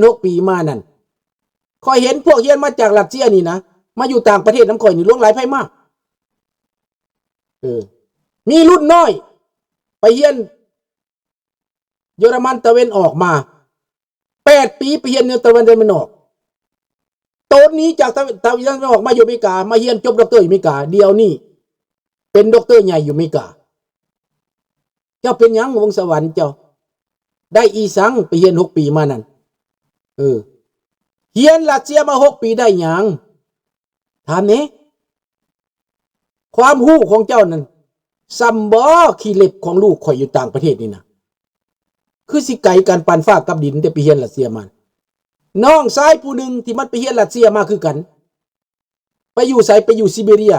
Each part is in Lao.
ຫົກປີມານັ້ນ ຂ້ອຍເຫັນພວກຮຽນມາຈາກຣັດເຊຍນີ້ນະ ມາຢູ່ຕ່າງປະເທດນຳຂ້ອຍນີ້ ຫຼວງຫຼາຍໃຜມາ. ເອີ ມີລຸ້ນນ້ອຍໄປຮຽນເຢຍລະມັນຕາເວັນອອກມາ ແປດປີ ໄປຮຽນຢູ່ຕາເວັນ ຕາເວັນອອກ ໂຕນໜີຈາກຕາເວັນ ຕາເວັນອອກມາຢູ່ອາເມລິກາ ມາຮຽນຈົບດັອກເຕີຢູ່ອາເມລິກາ ດຽວນີ້ເປັນດັອກເຕີໃຫຍ່ຢູ່ອາເມລິກາ. ເຈົ້າເປັນຫຍັງ ວົງສະຫວັນ ເຈົ້າໄດ້ອີ່ສັງ ໄປຮຽນຫົກປີມານັ້ນ? ເອີ ຮຽນຣັດເຊຍມາຫົກປີໄດ້ຫຍັງ? ຖາມແດ່. ຄວາມຮູ້ຂອງເຈົ້ານັ້ນ ສ່ຳບໍ່ຂີ້ເລັບຂອງລູກຂ້ອຍຢູ່ຕ່າງປະເທດນີ້ນະ ຄືຊິໄກກັນປານຟ້າກັບດິນ ແຕ່ໄປຮຽນຣັດເຊຍມາ. ນ້ອງຊາຍຜູ້ໜຶ່ງທີ່ມັນໄປຮຽນຣັດເຊຍມາຄືກັນ ໄປຢູ່ໃສ? ໄປຢູ່ຊີເບເຣຍ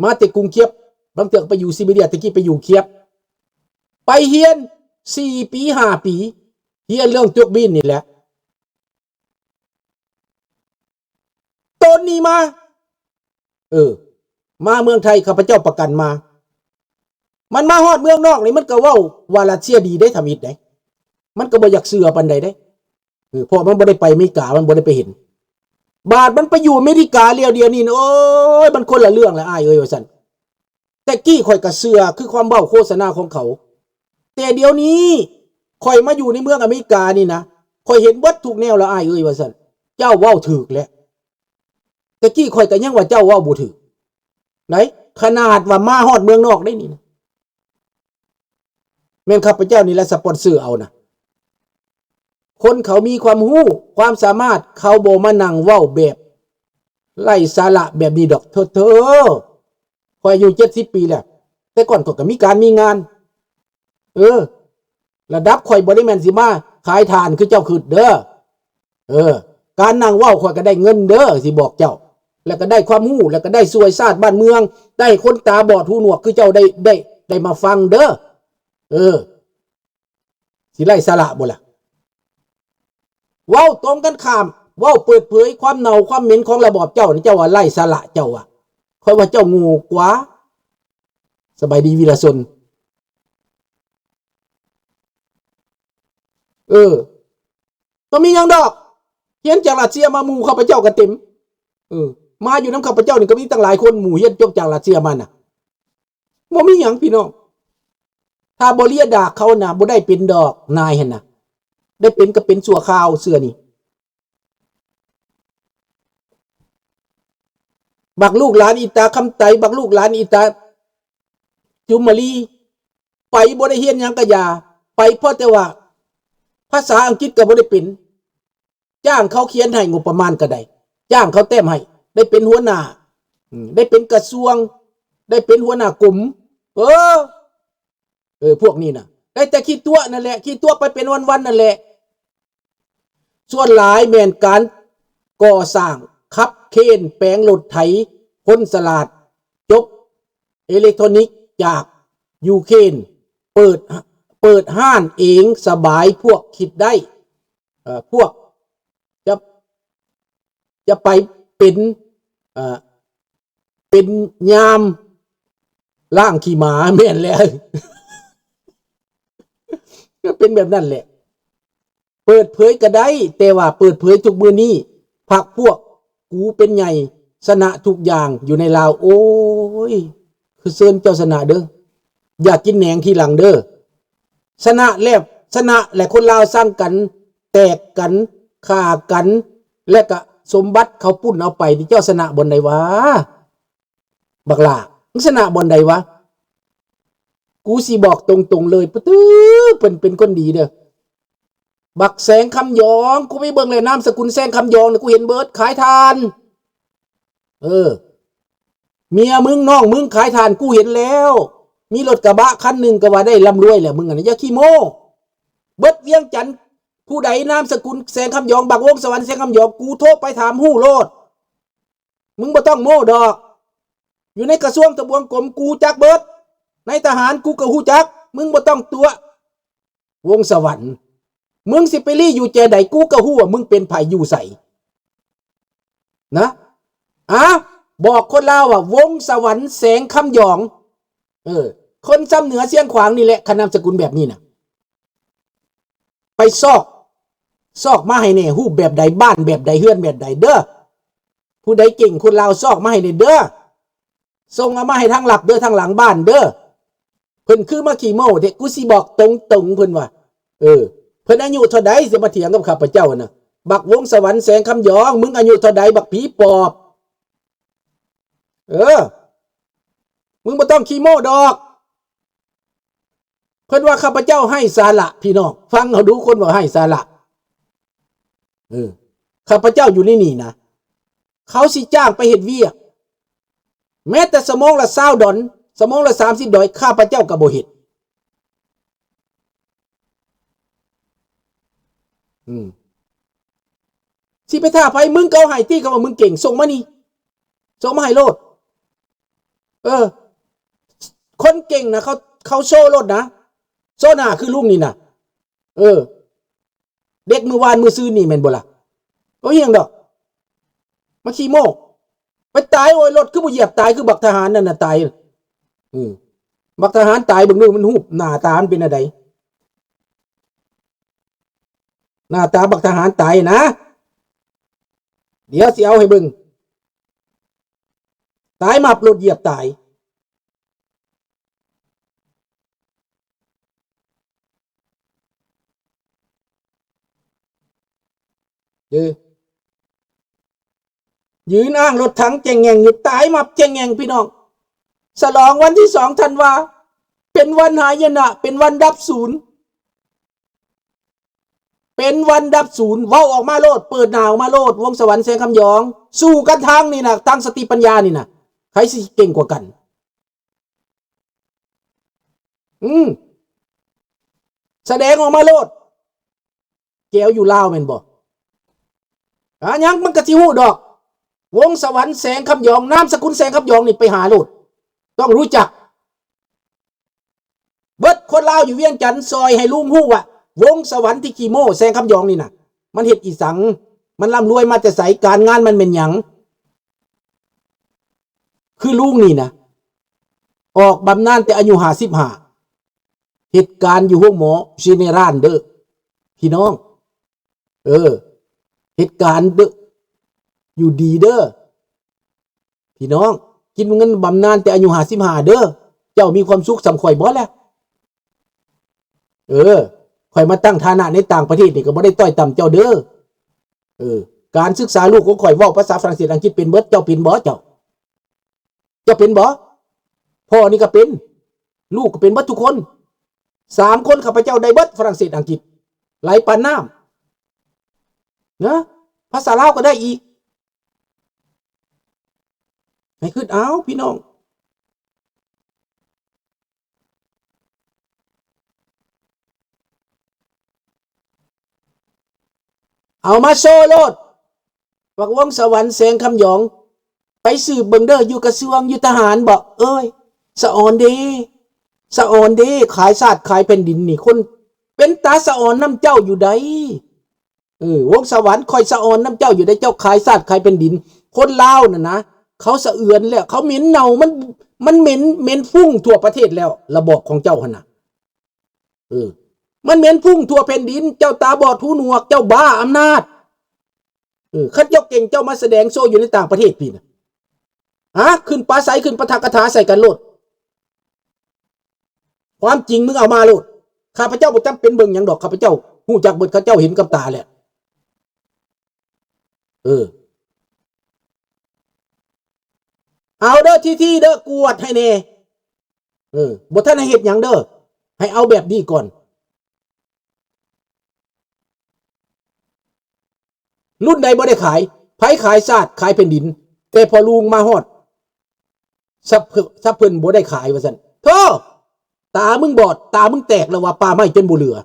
ມາແຕ່ກຸງຄຽບ ບາງເທື່ອກໍໄປຢູ່ຊີເບເຣຍ ແຕ່ກີ້ໄປຢູ່ຄຽບ ໄປຮຽນສີ່ປີຫ້າປີ ຮຽນເລື່ອງຕົວບິນນີ້ແຫຼະ. ໂຕນໜີມາ ເອີ ມາເມືອງໄທ ຂ້າພະເຈົ້າປະກັນມາ. ມັນມາຮອດເມືອງນອກນີ້ ມັນກໍເວົ້າວ່າຣັດເຊຍດີເດ້ ທຳອິດເດ້ ມັນກໍບໍ່ຢາກເຊື່ອປານໃດເດ້. ເອີ ເພາະມັນບໍ່ໄດ້ໄປອາເມລິກາ ມັນບໍ່ໄດ້ໄປເຫັນ. ບາດມັນໄປຢູ່ອາເມລິກາແລ້ວ ດຽວນີ້ ໂອ້ຍ ມັນຄົນລະເລື່ອງລະອ້າຍເອີຍ ວ່າຊັ້ນ. ແຕ່ກີ້ຂ້ອຍກໍເຊື່ອຄືຄວາມເວົ້າໂຄສະນາຂອງເຂົາ ແຕ່ດຽວນີ້ຂ້ອຍມາຢູ່ໃນເມືອງອາເມລິການີ້ນະ ຂ້ອຍເຫັນເບິດທຸກແນວລະອ້າຍເອີຍ ວ່າຊັ້ນ. ເຈົ້າເວົ້າຖືກແຫຼະ ແຕ່ກີ້ຂ້ອຍກໍຍັງວ່າເຈົ້າເວົ້າບໍ່ຖືກໃດ໋ ຂະໜາດວ່າມາຮອດເມືອງນອກໄດ໋ນີ້ນະ. ແມ່ນຂ້າພະເຈົ້ານີ້ແຫຼະສະປອນເຊີເອົານະ. ຄົນເຂົາມີຄວາມຮູ້ຄວາມສາມາດ ເຂົາບໍ່ມານັ່ງເວົ້າແບບໄຮ້ສາລະແບບນີ້ດອກ. ໂທ້ໆ ຂ້ອຍອາຍຸເຈັດສິບປີແລ້ວ ແຕ່ກ່ອນຂ້ອຍກໍມີການມີງານ. ເອີ ລະດັບຂ້ອຍບໍ່ໄດ້ແມ່ນຊິມາຂາຍຖ່ານຄືເຈົ້າຄິດເດີ. ເອີ ການນັ່ງເວົ້າຂ້ອຍກໍໄດ້ເງິນເດີ ຊິບອກເຈົ້າ ແລ້ວກໍໄດ້ຄວາມຮູ້ ແລ້ວກໍໄດ້ຊ່ວຍຊາດບ້ານເມືອງ ໄດ້ຄົນຕາບອດຫູໜວກຄືເຈົ້າໄດ້ ໄດ້ ໄດ້ມາຟັງເດີ. ເອີ ຊິໄຮ້ສາລະບໍ່ລະ? ເວົ້າຕົງກັນຂ້າມ ເວົ້າເປີດເຜີຍຄວາມເນົ່າຄວາມເໝັນຂອງລະບອບເຈົ້ານີ້ ເຈົ້າວ່າໄຮ້ສາລະ ເຈົ້າວ່າ. ຂ້ອຍວ່າເຈົ້າໂງ່ກວ່າ. ສະບາຍດີ ວິລະຊົນ. ເອີ ບໍ່ມີຫຍັງດອກ ຮຽນຈາກຣັດເຊຍມາ ໝູ່ຂ້າພະເຈົ້າກໍເຕັມ. ເອີ ມາຢູ່ນຳຂ້າພະເຈົ້ານີ້ກໍມີຕັ້ງຫຼາຍຄົນ ໝູ່ຮຽນຈົບຈາກຣັດເຊຍມານະ. ບໍ່ມີຫຍັງພີ່ນ້ອງ ຖ້າບໍ່ເລຍດາກເຂົານະ ບໍ່ໄດ້ເປັນດອກນາຍຫັ້ນນະ ໄດ້ເປັນກໍເປັນຊົ່ວຄາວເທື່ອນີ້. ບັກລູກຫຼານອີຕາຄຳໄຕ ບັກລູກຫຼານອີຕາຈຸມມະລີ ໄປບໍ່ໄດ້ຮຽນຫຍັງກະຢ່າ ໄປເພາະແຕ່ວ່າພາສາອັງກິດກໍບໍ່ໄດ້ເປັນ. ຈ້າງເຂົາຂຽນໃຫ້ ງົບປະມານກໍໄດ້ ຈ້າງເຂົາແຕ້ມໃຫ້ ໄດ້ເປັນຫົວໜ້າ ອືມ ໄດ້ເປັນກະຊວງ ໄດ້ເປັນຫົວໜ້າກົມ ເອີ ເອີ ພວກນີ້ນະ ໄດ້ແຕ່ຂີ້ຕົວະນັ້ນແຫຼະ ຂີ້ຕົວະໄປເປັນວັນໆນັ້ນແຫຼະ. ສ່ວນຫຼາຍແມ່ນການກໍ່ສ້າງ ຂັບເຄນ ແປງລົດໄຖ ຄົນສະຫຼາດ ຈົບເອເລັກໂທຣນິກຈາກຢູເຄຣນ ເປີດ ເປີດຮ້ານເອງສະບາຍ ພວກຄິດໄດ້ ເອີ ພວກຈະ ຈະໄປເປັນ ເອີ ເປັນຍາມລ້າງຂີ້ໝາ. ແມ່ນແລ້ວ ກໍເປັນແບບນັ້ນແຫຼະ. ເປີດເຜີຍກໍໄດ້ ແຕ່ວ່າເປີດເຜີຍທຸກມື້ນີ້ ພັກພວກກູເປັນໃຫຍ່ ຊະນະທຸກຢ່າງຢູ່ໃນລາວ. ໂອ້ຍ ຄືເຊີນເຈົ້າຊະນະເດີ ຢ່າກິນແໜງທີຫຼັງເດີ. ຊະນະແລ້ວ ຊະນະແລ້ວຄົນລາວຊັງກັນ ແຕກກັນ ຂ້າກັນ ແລ້ວກະສົມບັດເຂົາປຸ້ນເອົາໄປ ເຈົ້າຊະນະບ່ອນໃດຫວາ? ບັກຫຼ້າ ມຶງຊະນະບ່ອນໃດຫວາ? ກູຊິບອກຕົງໆເລີຍ ປະຕື້ ເພິ່ນເປັນຄົນດີເດີ. ບັກແສງຄຳຢອງ ກູໄປເບິ່ງແລ້ວ ນາມສະກຸນແສງຄຳຢອງນະ ກູເຫັນເບິດ ຂາຍຖ່ານ. ເອີ ເມຍມຶງ ນ້ອງມຶງຂາຍຖ່ານ ກູເຫັນແລ້ວ. ມີລົດກະບະຄັນໜຶ່ງ ກະວ່າໄດ້ລ່ຳລວຍແລ້ວ ມຶງຫັ້ນນະ ຢ່າຂີ້ໂມ້. ເບິດວຽງຈັນ ຜູ້ໃດນາມສະກຸນແສງຄຳຢອງ ບັກວົງສະຫວັນແສງຄຳຢອງ ກູໂທໄປຖາມຮູ້ໂລດ. ມຶງບໍ່ຕ້ອງໂມ້ດອກ ຢູ່ໃນກະຊວງທະບວງກົມ ກູຮູ້ຈັກເບິດ. ນາຍທະຫານ ກູກໍຮູ້ຈັກ. ມຶງບໍ່ຕ້ອງຕົວະ ວົງສະຫວັນ. ມຶງຊິໄປລີ້ຢູ່ແຈໃດ ກູກໍຮູ້ວ່າມຶງເປັນໃຜ ຢູ່ໃສນະ. ອາ ບອກຄົນລາວວ່າ ວົງສະຫວັນແສງຄຳຢອງ. ເອີ ຄົນຊຳເໜືອຊຽງຂວາງນີ້ແຫຼະ ຄັນນາມສະກຸນແບບນີ້ນະ. ໄປຊອກ ຊອກມາໃຫ້ແດ່ ຮູບແບບໃດ ບ້ານແບບໃດ ເຮືອນແບບໃດເດີ້. ຜູ້ໃດເກັ່ງຄົນລາວຊອກມາໃຫ້ແດ່ເດີ້. ສົ່ງເອົາມາໃຫ້ທາງລັບເດີ້ ທາງຫຼັງບ້ານເດີ້. ເພິ່ນຄືມາຂີ້ໂມ້ແທ້ ກູຊິບອກຕົງໆ ເພິ່ນວ່າ ເອີ ເພິ່ນອາຍຸເທົ່າໃດຊິມາຖຽງກັບຂ້າພະເຈົ້ານະ? ບັກວົງສະຫວັນ ແສງຄຳຢອງ ມຶງອາຍຸເທົ່າໃດ ບັກຜີປອບ? ເອີ ມຶງບໍ່ຕ້ອງຂີ້ໂມ້ດອກ. ເພິ່ນວ່າຂ້າພະເຈົ້າໄຮ້ສາລະ ພີ່ນ້ອງ ຟັງເອົາດູ ຄົນວ່າໄຮ້ສາລະ. ເອີ ຂ້າພະເຈົ້າຢູ່ໃນນີ້ນະ ເຂົາຊິຈ້າງໄປເຮັດວຽກ ແມ້ແຕ່ຊົ່ວໂມງລະຊາວດອນ ຊົ່ວໂມງລະສາມສິບດອນ ຂ້າພະເຈົ້າກໍບໍ່ເຮັດ. ອືມ ຊິໄປຖ້າໃຜ? ມຶງກໍເອົາໃຫ້ຕິ ຄຳວ່າມຶງເກັ່ງ ສົ່ງມານີ້ ສົ່ງມາໃຫ້ໂລດ. ເອີ ຄົນເກັ່ງນະ ເຂົາ ເຂົາໂຊໂລດນະ ໂຊໜ້າຄືລຸງນີ້ນະ. ເອີ ເດັກມື້ວານມື້ຊືນນີ້ແມ່ນບໍ່ລະ? ບໍ່ເຮັດຫຍັງດອກ ມາຂີ້ໂມ້ ໄປຕາຍ. ໂອ້ຍ ລົດຄືບໍ່ຢຽບຕາຍ ຄືບັກທະຫານນັ້ນນະຕາຍ. ອືມ ບັກທະຫານຕາຍ ເບິ່ງດູມັນຮູບໜ້າຕາມັນເປັນແນວໃດ? ໜ້າຕາບັກທະຫານຕາຍນະ ດຽວຊິເອົາໃຫ້ເບິ່ງ. ຕາຍມັບ ລົດຢຽບຕາຍ. ເອີ ຢືນອ້າງລົດຖັງແຈ້ງແງ່ງຢູ່ ຕາຍມັບແຈ້ງແງ່ງ ພີ່ນ້ອງ. ສະຫຼອງວັນທີສອງທັນວາ ເປັນວັນຫາຍະນະ ເປັນວັນດັບສູນ ເປັນວັນດັບສູນ. ເວົ້າອອກມາໂລດ ເປີດໜ້າອອກມາໂລດ ວົງສະຫວັນ ແສງຄຳຢອງ ສູ້ກັນທາງນີ້ນະ ຕັ້ງສະຕິປັນຍານີ້ນະ ໃຜຊິເກັ່ງກວ່າກັນ? ອືມ ສະແດງອອກມາໂລດ ແກວຢູ່ລາວແມ່ນບໍ່? ອາ ຫຍັງມັນກໍຊິຮູ້ດອກ ວົງສະຫວັນ ແສງຄຳຢອງ ນາມສະກຸນແສງຄຳຢອງນີ້ ໄປຫາໂລດ ຕ້ອງຮູ້ຈັກ. ເບິດຄົນລາວຢູ່ວຽງຈັນ ຊ່ອຍໃຫ້ລຸງຮູ້ວ່າ ວົງສະຫວັນທີ່ຂີ້ໂມ້ແສງຄຳຢອງນີ້ນະ ມັນເຮັດອີ່ສັງ? ມັນລ່ຳລວຍມາແຕ່ໃສ? ການງານມັນແມ່ນຫຍັງ? ຄືລຸງນີ້ນະ ອອກບຳນານແຕ່ອາຍຸຫ້າສິບຫ້າ ເຮັດການຢູ່ໂຮງໝໍເຊເນຣານເດີ້ ພີ່ນ້ອງ. ເອີ ເຮັດການເດີ້ ຢູ່ດີເດີ້ ພີ່ນ້ອງ. ກິນເງິນບຳນານແຕ່ອາຍຸຫ້າສິບຫ້າເດີ້. ເຈົ້າມີຄວາມສຸກສ່ຳຂ້ອຍບໍ່ລະ? ເອີ ຂ້ອຍມາຕັ້ງຖານະໃນຕ່າງປະເທດນີ້ ກໍບໍ່ໄດ້ຕ້ອຍຕ່ຳເຈົ້າເດີ້. ເອີ ການສຶກສາລູກຂອງຂ້ອຍເວົ້າພາສາຝຣັ່ງເສດ ອັງກິດເປັນເບິດ. ເຈົ້າເປັນບໍ່? ເຈົ້າ ເຈົ້າເປັນບໍ່? ພໍ່ນີ້ກໍເປັນ ລູກກໍເປັນເບິດທຸກຄົນ. ສາມຄົນຂ້າພະເຈົ້າໄດ້ເບິດຝຣັ່ງເສດ ອັງກິດ ໄຫຼປານນ້ຳນະ. ພາສາລາວກໍໄດ້ອີກ. ໃຫ້ຄິດເອົາ ພີ່ນ້ອງ. ເອົາມາໂຊໂລດ ບັກວົງສະຫວັນ ແສງຄຳຢອງ. ໄປສືບເບິ່ງເດີ້ ຢູ່ກະຊວງ ຢູ່ທະຫານບໍ? ເອີຍ ສະອອນເດ້ ສະອອນເດ້ ຂາຍຊາດຂາຍແຜ່ນດິນນີ້ ຄົນເປັນຕາສະອອນນຳເຈົ້າຢູ່ໃດ. ເອີ ວົງສະຫວັນ ຂ້ອຍສະອອນນຳເຈົ້າຢູ່ໃດ ເຈົ້າຂາຍຊາດຂາຍແຜ່ນດິນ. ຄົນລາວນັ້ນນະ ເຂົາສະເອືອນແລ້ວ ເຂົາເໝັນເນົ່າ ມັນ ມັນເໝັນ ເໝັນຟຸ້ງທົ່ວປະເທດແລ້ວ ລະບອບຂອງເຈົ້າຫັ້ນນະ. ເອີ ມັນເໝັນຟຸ້ງທົ່ວແຜ່ນດິນ. ເຈົ້າຕາບອດຫູໜວກ ເຈົ້າບ້າອຳນາດ. ເອີ ຄັນເຈົ້າເກັ່ງ ເຈົ້າມາສະແດງໂຊຢູ່ໃນຕ່າງປະເທດພີ້ນະ. ຫາ ຂຶ້ນປາໄສ ຂຶ້ນປາຖະກະຖາໃສ່ກັນໂລດ. ຄວາມຈິງມຶງເອົາມາໂລດ. ຂ້າພະເຈົ້າບໍ່ຈຳເປັນເບິ່ງຫຍັງດອກ. ຂ້າພະເຈົ້າຮູ້ຈັກເບິດ. ເຂົາເຈົ້າເຫັນກັບຕາແລ້ວ. ເອີ ເອົາເດີ້ ທີທີເດີ້ ກວດໃຫ້ແດ່. ເອີ ບໍ່ທັນໄດ້ເຮັດຫຍັງເດີ້ ໃຫ້ເອົາແບບນີ້ກ່ອນ. ລຸ້ນໃດບໍ່ໄດ້ຂາຍ? ໃຜຂາຍຊາດຂາຍແຜ່ນດິນ? ແຕ່ພໍ່ລຸງມາຮອດ ສັບເພິ່ນ ສັບເພິ່ນບໍ່ໄດ້ຂາຍວ່າຊັ້ນ. ໂທ້! ຕາມຶງບອດ ຕາມຶງແຕກແລ້ວວ່າ ປ່າໄມ້ຈົນບໍ່ເຫຼືອ.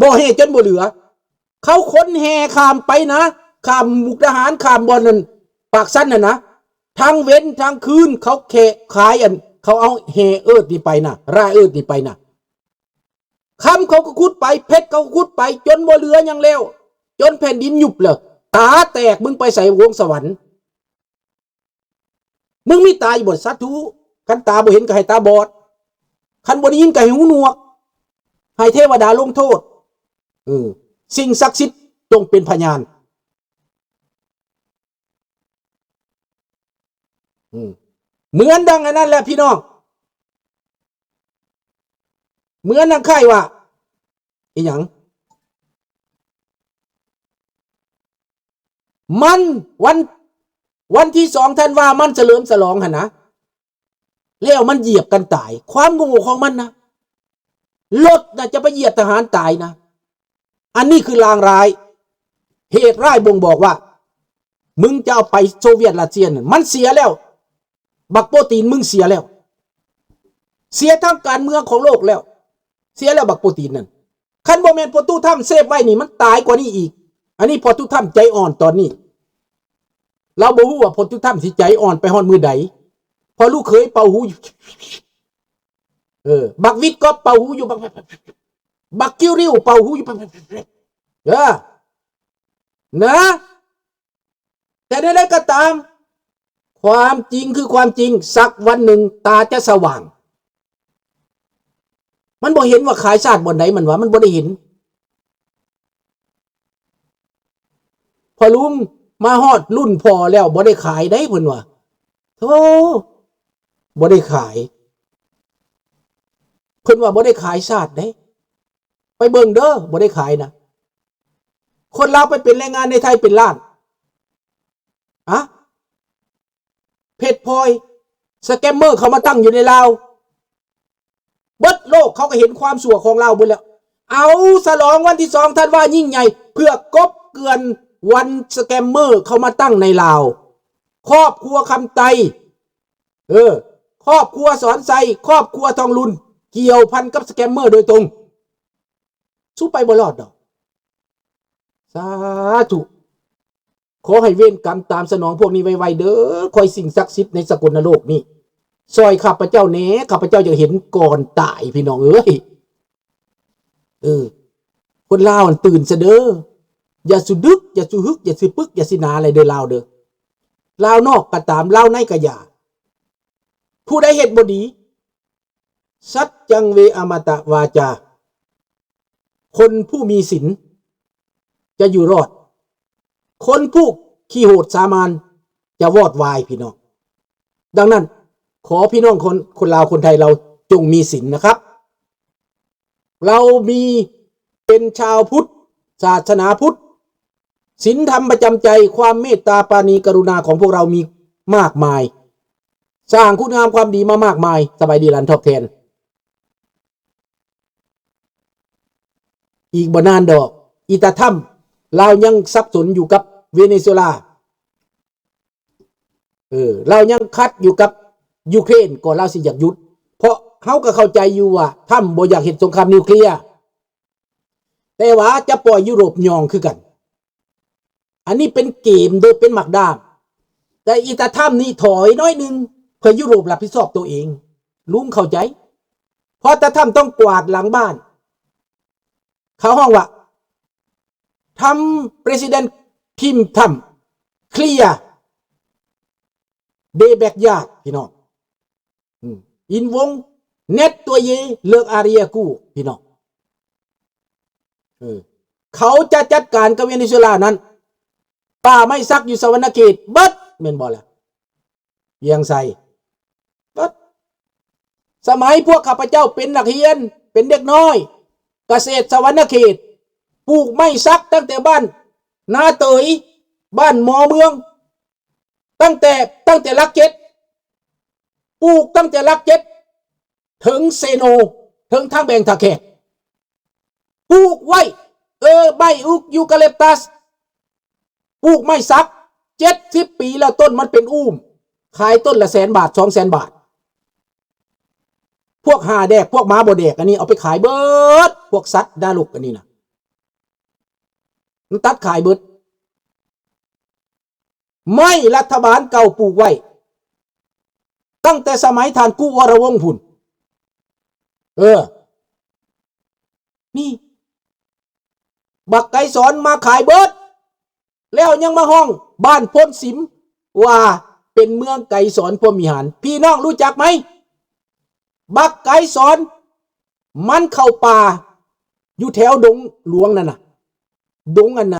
ບໍ່ແຮ່ຈົນບໍ່ເຫຼືອ. ເຂົາຂົນແຮ່ຂ້າມໄປນະ ຂ້າມມຸກດາຫານ ຂ້າມບ່ອນນັ້ນ ປາກຊັນນັ້ນນະ ທັງເວັນທັງຄືນ. ເຂົາແຄ່ຂາຍ ອັນ ເຂົາເອົາແຮ່ເອິດນີ້ໄປນະ ແຮ່ເອິດນີ້ໄປນະ. ຄຳເຂົາກໍຂຸດໄປ ເພັດເຂົາກໍຂຸດໄປ ຈົນບໍ່ເຫຼືອຫຍັງແລ້ວ ຈົນແຜ່ນດິນຍຸບແລ້ວ. ຕາແຕກ ມຶງໄປໃສ ວົງສະຫວັນ? ມຶງມີຕາຢູ່ບໍ່? ສາທຸ ຄັນຕາບໍ່ເຫັນກໍໃຫ້ຕາບອດ ຄັນບໍ່ໄດ້ຍິນກໍໃຫ້ຫູໜວກ ໃຫ້ເທວະດາລົງໂທດ. ເອີ ສິ່ງສັກສິດຈົ່ງເປັນພະຍານ. ອືມ ເໝືອນດັ່ງອັນນັ້ນແຫຼະພີ່ນ້ອງ ເໝືອນດັ່ງຄ້າຍວ່າ ອີຫຍັງ ມັນ ວັນ ວັນທີສອງທັນວາ ມັນສະເຫຼີມສະຫຼອງຫັ້ນນະ ແລ້ວມັນຢຽບກັນຕາຍ. ຄວາມໂງ່ຂອງມັນນະ ລົດນະຈະໄປຢຽບທະຫານຕາຍນະ. ອັນນີ້ຄືລາງຮ້າຍ ເຫດຮ້າຍບົ່ງບອກວ່າ ມຶງຈະເອົາໄປໂຊວຽດຣັດເຊຍນັ້ນ ມັນເສຍແລ້ວ. ບັກໂປຕີນ ມຶງເສຍແລ້ວ ເສຍທາງການເມືອງຂອງໂລກແລ້ວ ເສຍແລ້ວບັກໂປຕີນນັ້ນ. ຄັນບໍ່ແມ່ນພໍ່ຕູ້ທຳເຊບໄວ້ນີ້ ມັນຕາຍກວ່ານີ້ອີກ. ອັນນີ້ພໍ່ຕູ້ທຳໃຈອ່ອນຕອນນີ້ ລາວບໍ່ຮູ້ວ່າພໍ່ຕູ້ທຳຊິໃຈອ່ອນໄປຮອດມື້ໃດ ເພາະລູກເຂີຍເປົ່າຫູຢູ່ ເອີ ບັກວິດກອບເປົ່າຫູຢູ່ ບັກ ບັກຄິວຣິວເປົ່າຫູຢູ່ ເອີ ນະ. ແຕ່ໃດໆກໍຕາມ ຄວາມຈິງຄືຄວາມຈິງ ສັກວັນໜຶ່ງຕາຈະສະຫວ່າງ. ມັນບໍ່ເຫັນວ່າຂາຍຊາດບ່ອນໃດ ມັນວ່າມັນບໍ່ໄດ້ເຫັນ. ພໍ່ລຸງມາຮອດລຸ້ນພໍ່ແລ້ວ ບໍ່ໄດ້ຂາຍໃດ ເພິ່ນວ່າ. ໂທ ບໍ່ໄດ້ຂາຍ ເພິ່ນວ່າບໍ່ໄດ້ຂາຍຊາດເດ້. ໄປເບິ່ງເດີ ບໍ່ໄດ້ຂາຍນະ. ຄົນລາວໄປເປັນແຮງງານໃນໄທເປັນລ້ານ. ອະ ເພັດພອຍ ສະແກມເມີເຂົ້າມາຕັ້ງຢູ່ໃນລາວ. ເບິດໂລກເຂົາກໍເຫັນຄວາມຊົ່ວຂອງລາວເບິດແລ້ວ. ເອົາສະຫຼອງວັນທີສອງທັນວາຍິ່ງໃຫຍ່ ເພື່ອກົບເກື່ອນວັນສະແກມເມີເຂົ້າມາຕັ້ງໃນລາວ. ຄອບຄົວຄຳໄຕ ເອີ ຄອບຄົວສອນໄຊ ຄອບຄົວທອງລຸນ ກ່ຽວພັນກັບສະແກມເມີໂດຍຕົງ. ສູໄປບໍ່ລອດດອກ. ສາທຸ ຂໍໃຫ້ເວນກຳຕາມສະໜອງພວກນີ້ໄວໆເດີ. ຂໍໃຫ້ສິ່ງສັກສິດໃນສະກົນນະໂລກນີ້ ຊ່ອຍຂ້າພະເຈົ້າແດ່. ຂ້າພະເຈົ້າຢາກເຫັນກ່ອນຕາຍ ພີ່ນ້ອງເອີຍ. ເອີ ຄົນລາວຫັ້ນຕື່ນຊະເດີ. ຢ່າສຸດຶກ ຢ່າສຸຮຶກ ຢ່າຊິປຶກ ຢ່າຊິໜາເລີຍເດີລາວເດີ. ລາວນອກກໍຕາມ ລາວໃນກໍຢ່າ. ຜູ້ໃດເຮັດບໍ່ດີ ສັດຈັງເວອະມະຕະວາຈາ ຄົນຜູ້ມີສິນຈະຢູ່ລອດ ຄົນຜູ້ຂີ້ໂຫດສາມານຈະວອດວາຍ ພີ່ນ້ອງ. ດັ່ງນັ້ນ ຂໍພີ່ນ້ອງຄົນ ຄົນລາວຄົນໄທ ເຮົາຈົ່ງມີສິນນະຄັບ. ເຮົາມີ ເປັນຊາວພຸດ ສາສະໜາພຸດ ສິນທຳປະຈຳໃຈ ຄວາມເມດຕາປານີກະລຸນາຂອງພວກເຮົາມີມາກມາຍ ສ້າງຄຸນງາມຄວາມດີມາມາກມາຍ. ສະບາຍດີຫຼານທອບແທນ. ອີກບໍ່ນານດອກ ອີຕາທຳ ລາວຍັງສັບສົນຢູ່ກັບເວເນຊູເອລາ. ເອີ ລາວຍັງຂັດຢູ່ກັບຢູເຄຣນ ກໍລາວຊິຢາກຢຸດ ເພາະເຮົາກໍເຂົ້າໃຈຢູ່ວ່າທຳບໍ່ຢາກເຮັດສົງຄາມນິວເຄລຍ ແຕ່ວ່າຈະປ່ອຍຢູໂຣບຍ່ອງຄືກັນ. ອັນນີ້ເປັນເກມເດີ ເປັນໝາກດ້າມ. ແຕ່ອີຕາທຳນີ້ຖອຍໜ້ອຍໜຶ່ງ ເພື່ອຢູໂຣບຮັບຜິດຊອບໂຕເອງ. ລຸງເຂົ້າໃຈ ເພາະຕາທຳຕ້ອງກວາດຫຼັງບ້ານ. ເຂົາຮ້ອງວ່າ ທຳ President Kim Trump clear the backyard ພີ່ນ້ອງ. ອືມ in ວົງ Net ຕົວ Y ເລີກ Area ກູ ພີ່ນ້ອງ. ເອີ ເຂົາຈະຈັດການກັບເວເນຊູເອລານັ້ນ ປ່າໄມ້ສັກຢູ່ສະຫວັນນະເຂດເບິດ ແມ່ນບໍ່ລະ? ວຽງໄຊ ເບິດ. ສະໄໝພວກຂ້າພະເຈົ້າເປັນນັກຮຽນ ເປັນເດັກນ້ອຍ ກະເສດສະຫວັນນະເຂດ ປູກໄມ້ສັກຕັ້ງແຕ່ບ້ານນາເຕີຍ ບ້ານໝໍເມືອງ ຕັ້ງແຕ່ ຕັ້ງແຕ່ຫຼັກເຈັດ ປູກຕັ້ງແຕ່ຫຼັກເຈັດ ເຖິງເຊໂນ ເຖິງທາງແບງທ່າແຂກ ປູກໄວ້. ເອີ ໃບອຸກຢູຄາລິບຕັສ ປູກໄມ້ສັກ ເຈັດສິບປີແລ້ວ ຕົ້ນມັນເປັນອູ້ມ ຂາຍຕົ້ນລະແສນບາດ ສອງແສນບາດ. ພວກຫ່າແດກ ພວກໝາບໍ່ແດກ ອັນນີ້ເອົາໄປຂາຍເບິດ. ພວກສັດນະລົກ ອັນນີ້ນະ ມັນຕັດຂາຍເບິດ. ໄມ້ລັດຖະບານເກົ່າປູກໄວ້ ຕັ້ງແຕ່ສະໄໝທ່ານກຸວໍລະວົງພຸ້ນ. ເອີ ນີ້ ບັກໄກສອນມາຂາຍເບິດ ແລ້ວຍັງມາຮ້ອງບ້ານໂພນສິມວ່າເປັນເມືອງໄກສອນພົມວິຫານ. ພີ່ນ້ອງຮູ້ຈັກໄໝ? ບັກໄກສອນ ມັນເຂົ້າປ່າຢູ່ແຖວດົງຫຼວງນັ້ນນະ. ດົງອັນນ